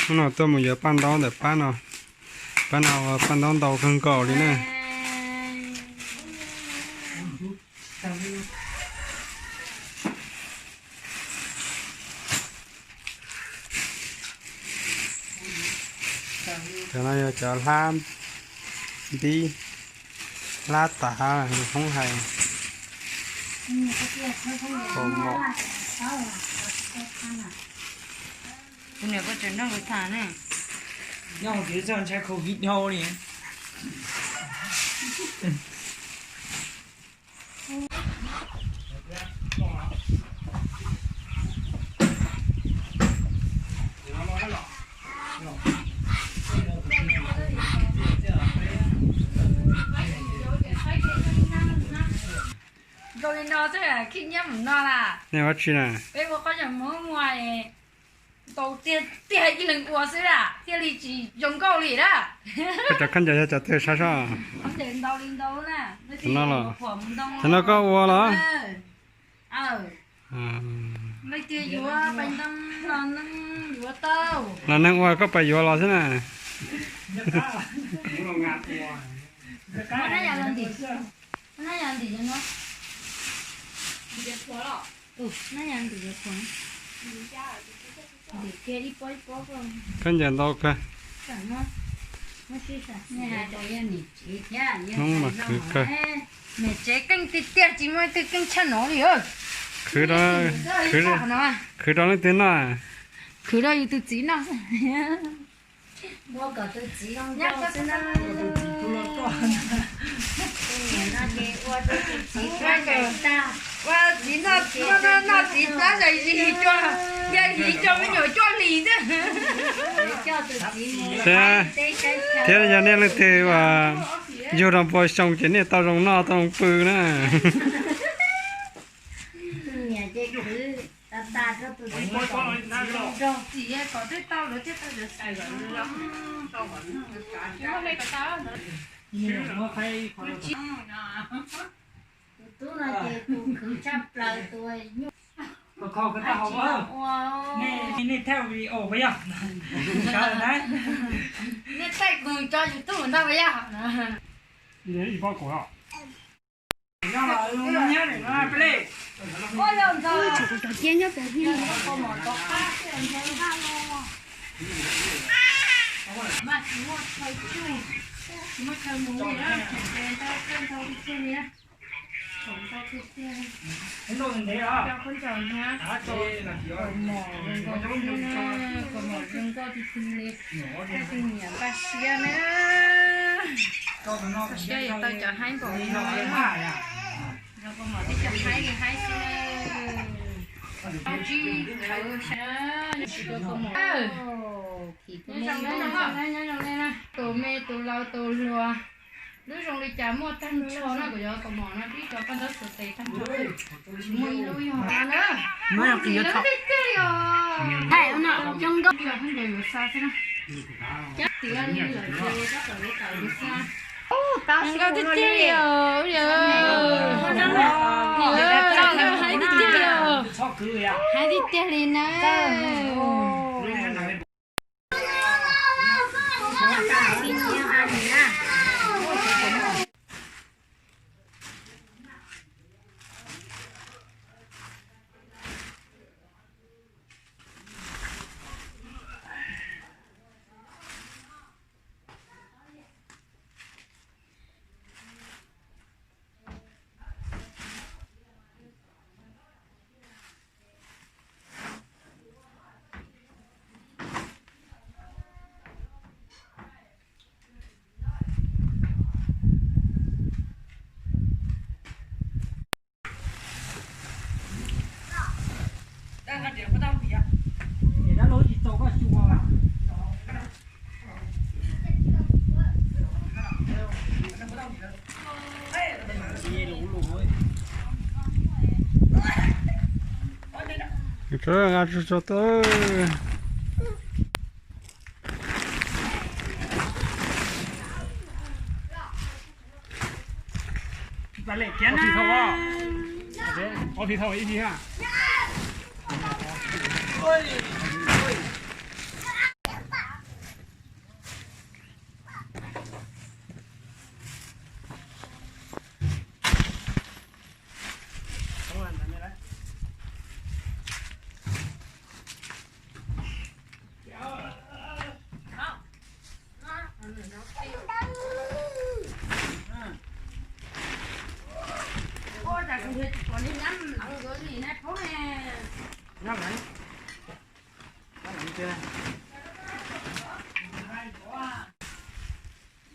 Hnub no tuaj mus yuav paj ntaub ntawm pab no, pab no paj ntaub ntau kawg nkaus li na. Cov no yog cov hlab npib, hlab tav hoob hais. Kuv niam koj tseem nrog kuv tham ne. Nyob hauv kev txog ntshai covid dhau li. Zoo li no xwb khib nyiab mus no las. Nej ua tsi na? Peb ua qhob cos Hmoob ua ntau tiag tiag ib leeg ua xwb las thiaj li tsis zoo nkauj li na. Koj cov khaub ncaws yog cov twg saib soj? Khaub ncaws ntau li ntau na. Cov no los? Cov no koj ua los? Leej twg yuav pais ntoo los neeg yuav tau. Los neeg ua koj pais yuav los xwb na. Nab yam los ntim, nab yam ntim no. Nab yam ntim yuav phuav. Ntim kiag ib pob ib pob. Khaub ncaws ntau kawg. Hnub mas khwv kawg. Niam tsev keej tiag tiag tsis muaj leej twg keej tshaj no li. Khwv rau, khwv rau leej twg noj? Khwv rau yus tus txiv noj xwb. Ua kom tus txiv zoo nkauj xwb na. Tus niam no ces ua rau tus txiv pab ntais tag. Ua txiv noj, noj txiv pab zais zis tso, yog zis tso me nyuam cuaj hlis xwb. Coj tus txiv mus saib teb saib chaw. Thiab yog nej leej twg uas yug rau npua xyoo ces nej tau zoo noj tau zoo pw na. Tus niam ces khwv tas tas rau tus txiv kom tus txiv zoo nraug. Tus tub no ces tus khwv tshaj plaws tus nyuj. Nej thaij video puas yog? Nej thaij kuv tso YouTube ntag puas yog? Cov khaub ncaws hnab, kaus mom zoo nkauj thiab na, kaus mom zoo nkauj tiag tiag li. Tej tus niam npaj siab na. Npaj siab yuav tau cov haib npaum li no. Yog kaus mom thiab cov haib li haib xwb na. Tsis khawv sab, tsis rau kaus mom. Tus me tus laus tus hluas, lub zoo li cas muaj tag nrho na, kuv yuav kaus mom no tib co paj ntaub txhais tes tag nrho. Tsis muaj ib lub yog na. Muaj ib lub tiag tiag li os. Khaub ncaws yuav xa xwb na. Cab tiav li lawm ces tab tom yuav tawm yuav xa. Zoo nkauj tiag tiag li os. Haib tiag tiag li os. Haib tiag tiag li na. Tso, tso, tso. Có thì thôi, ít đi ha.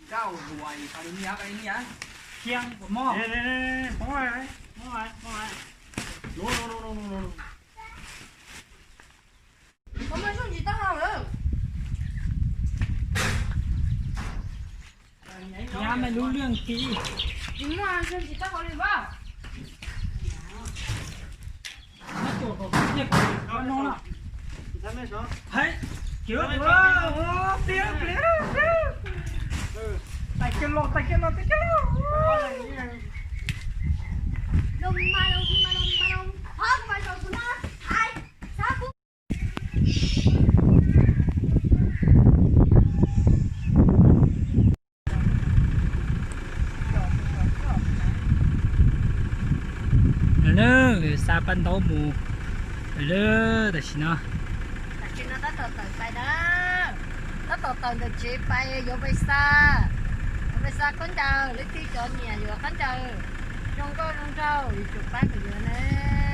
Rau ruam, pais li niam, pais li niam. Khian, pos mog. Nws, nws, nws, nws, poob lawm, poob lawm, poob lawm. Lov, lov, lov, lov, lov, lov. Koj muaj zog tsis taub hau lawm. Nyab mej lub liaj ti. Tsis muaj zog tsis taub hau li as. Nyob tuaj kom tiag no. Hais, cov pliav, pliav, pliav. Tais kiag los, tais kiag los, tais kiag los. Loo mas loo mas loo mas loo. Thov kuv mas zaum kuv no. Ai, sab kuv. Lawm, xa paj ntaub mus lawm tam sim no. Tam sim no tab tom tawm pais na, tab tom tawm ntawm tsev pais yuav pais xa, yuav pais xa khaub ncaws, leej twg cov nyiam yuav khaub ncaws zoo nkauj zoo nraug yuav tsum pab kuv yuav na,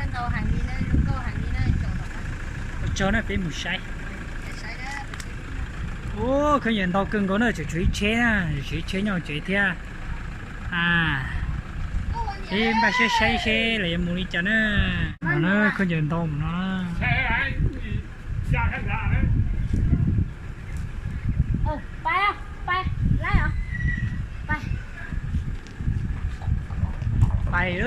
ntau heev li na, zoo nkauj heev li na. Ua tsaug na, peb mus saib. Ua, khaub ncaws ntau kawg nkaus na, tseem tshuav ib tsheb na, tshuav ib tsheb nyob hauv tsev thiab. Peb npaj siab saib seb lawv yuav mus li cas na. No na, khaub ncaws ntau mus no. Pais.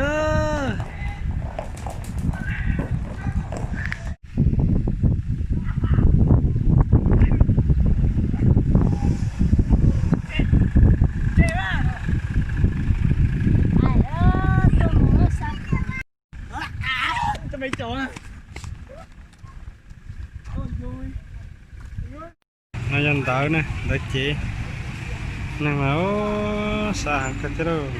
No yog ntawv na, ntawv cev. Neeg mas xa heev kawg thiab lauj.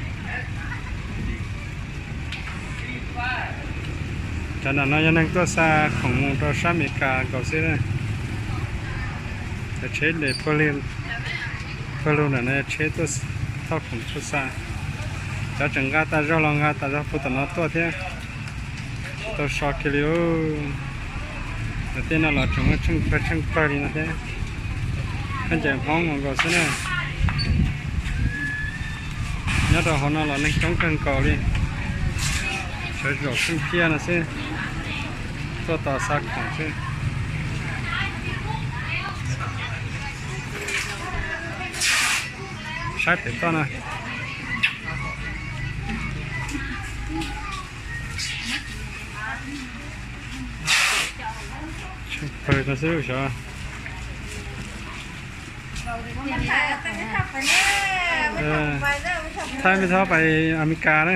Cov nram no yog neeg tuaj xa khoom mus rau sab Amelikas nkaus xwb na. Cov tsheb puag lug nram no yog tsheb tuaj thauj khoom tuaj xa. Cov tseem nqa tas zog los nqa tas zog puag tom no tuaj thiab. Tsis tau so kiag li. Tej no los tseem muaj tsheej pawg tsheej pawg li no thiab. Khaub ncaws Hmoob nkaus xwb na. Nyob rau hauv no los neeg coob kawg nkaus li. Sawv zaum kheej ciaj no xwb, tuaj tos xa khoom xwb. Saib pem toj na. Pawg no xwb xyov. Thaij mej txhob pais Amelikas na.